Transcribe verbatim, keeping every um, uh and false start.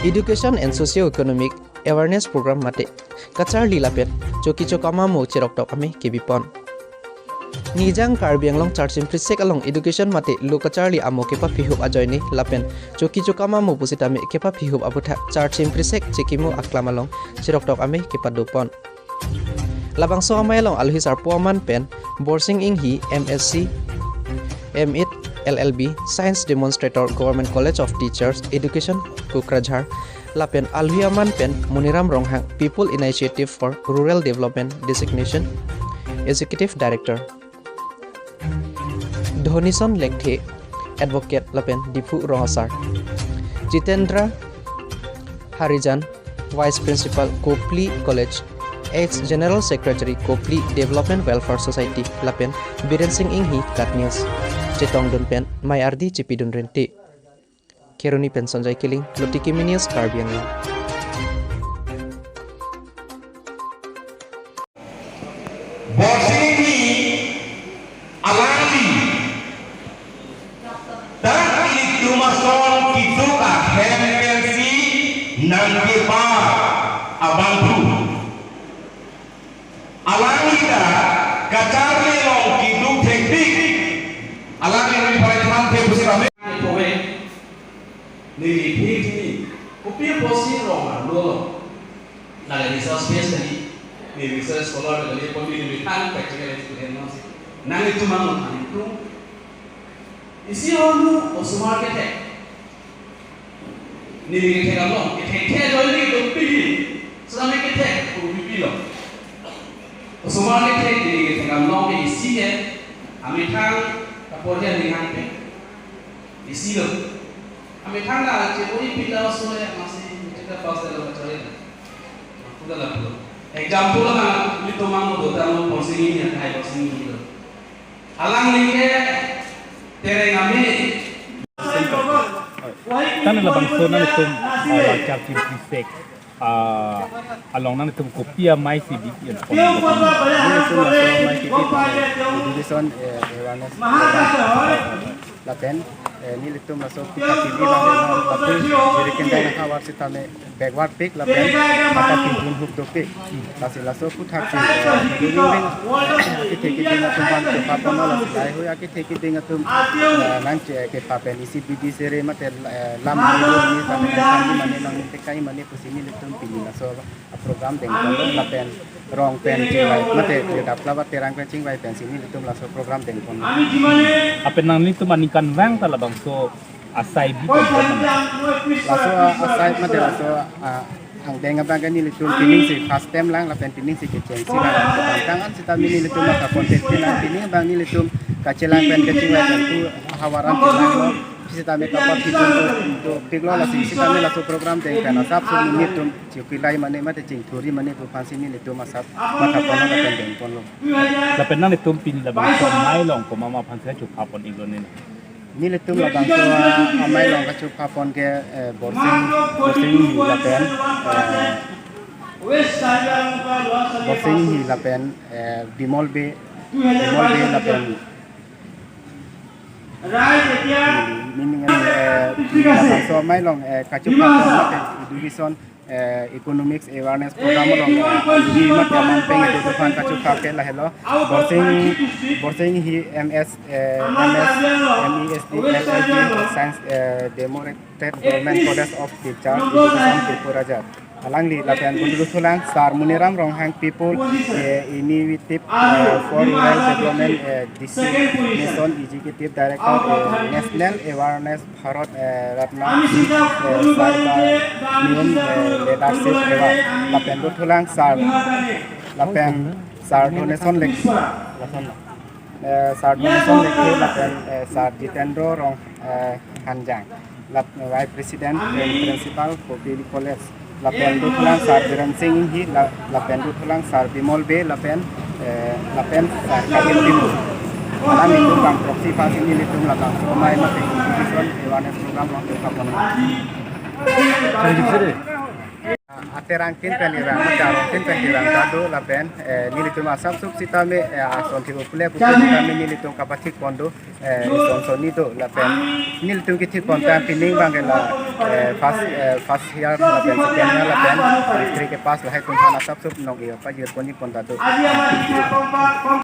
Education and Socio-Economic Awareness Program mate kacharli lapen choki chokam amo cheroktok amei kebipon. Nijang Karbi Anglong Charchim Prisek along education mate lo kacharli amo kepaphihup ajoine lapen choki chokam amo pusitame kepaphihup aputhak Charchim Prisek chekimo aklam along cheroktok amei kepadopon. Labangso amei along alohi sarpo aman pen Borsing Inghi, M S C, M Ed, L L B, Science Demonstrator, Government College of Teachers Education, Kokrajhar, lapen alohi aman pen Moniram Ronghang, People Initiative for Rural Development Designation Executive Director, Dhonison Lekthe, Advocate lapen Diphu Rong Asar, Jitendra Harijan, Vice Principal, Kopili College, ex General Secretary, Kopili Development Welfare Society, lapen Biren Sing Inghi, KAT News, chetongdun pen mei ardi chepidun renti. Kheroni pen Sanjay Killing, Lotiki News, Karbi Anglong. Borsing Inghi alangli dak ilitum ason kiduk ahem pensi nangkepa abangphu. Alangli ta kacharli along kiduk thekpik. Alangli nangli parai than the pusitame. Neli phik ni, kopi apotsi rong arlo lo. Nangli research base kali, neli research scholar kali, kopi neli than practical experience nangsi. Nanglitum ang nangtum. Isi honu osomar kethek. Neli kethek along, kethek the joy ni dopik ni. Selama kethek, kopi pilo. Osomar kethek, neli kethek along ke isi ke. Amethang, kaporja ninghang pe. Isi lo. Amethang la cheboi pila osole masi cheta pass dalo kachari. Kuda la pulo. Example la nelitum ang do tamo Borsing Inghi ya kai Borsing Inghi lo. Alangli ke tereng ame. Tan labangso nanglitum, ah, Charchim Prisek, ah, along nanglitum kopi amei si bi, ya, Nelitum laso amei kipi education, eh, awareness program. Lapen, eh, nelitum laso kita T V bang, eh, batu, jadi kendai nangkawar sitame backward pik lapen mata pinjun hup dopik. Lasi laso aputhaksi, eh, dulu ring, akethe keding atum aphan kepapono lasi laheihui akethe keding atum, eh, nangche kepapen isi bidi sere mate, eh, lam ni ni tame nangkam ni mane nangmintekai mane pusi nelitum pini laso program dengponlo lapen rong pen chingvai mate kedap laba terang pen chingvai pensi nelitum laso program dengponlo. Lapen nanglitum aningkanvang ta labangso asai bi ponpo mane? Laso asai mate laso, ah, angdeng abang ke nelitum pining si first time lang lapen pining si kechengsi lang. Tangtang an sitame nelitum matha ponte pining abang nelitum kachelang pen kachingvai pen tu havar an chelanglo. Sitame kapapidun do, dopiklo lasi sitame laso program deng pen asapso nelitum chikilai mane mate chingthuri mane pu aphansi nelitum asap matha ponlo lapen dengponlo. Lapen nanglitum pini labangso amei along komat ma aphansi chupha pon iklo ni? Nelitum labangso amei along kachupha pon ke, eh, Borsing, Borsing Inghi lapen, eh, Borsing Inghi lapen, eh, Bimol Bey, Bimol Bey lapen Meaning, eh, labangso amei along, eh, kachupha pon mate education, eh, economics awareness program along, eh, di mate aman peng itu tuhan kachupha ke lahelo. Borsing, Borsing Inghi M S, eh, M S, M E S D, L L B, Science, eh, Demonstrator, Government College of Teachers, Education, Kokrajhar. Alangli lapen bundulu thulang Sar Moniram Ronghang, People, eh, Initiative, eh, for Rural Development, eh, Designation Executive Director, eh, National Awareness Bharat, eh, Ratna, eh, Sar Ba Nium, eh, Leadership Award. Lapen dothulang Sar, lapen Sar Dhonison Lek-, eh, Sar Dhonison Lekthe lapen, eh, Sar Jitendra Rong, eh, Hanjang, lap-, Vice President and Principal Kopili College, lapen dothulang Sar Biren Sing Inghi, la-, lapen dothulang Sar Bimol Bey, lapen, eh, lapen Sar Kabir Timung. Alanglitum bang proxy aphansi nelitum labangso amei mate education awareness program along chupha pon. Aterang tin pen kevang, mate arong tin pen kevang ta do lapen, eh, nelitum asapso sitame, eh, ason thik-o pule pusi sitame nelitum kapathik pon do, eh, ison sonni do lapen nelitum kethik pon ta pining abang ke la, eh, first, eh, first year lapen second year lapen three ke pass lahai atum aphan asap sup nong-e pajir ponji pon ta do.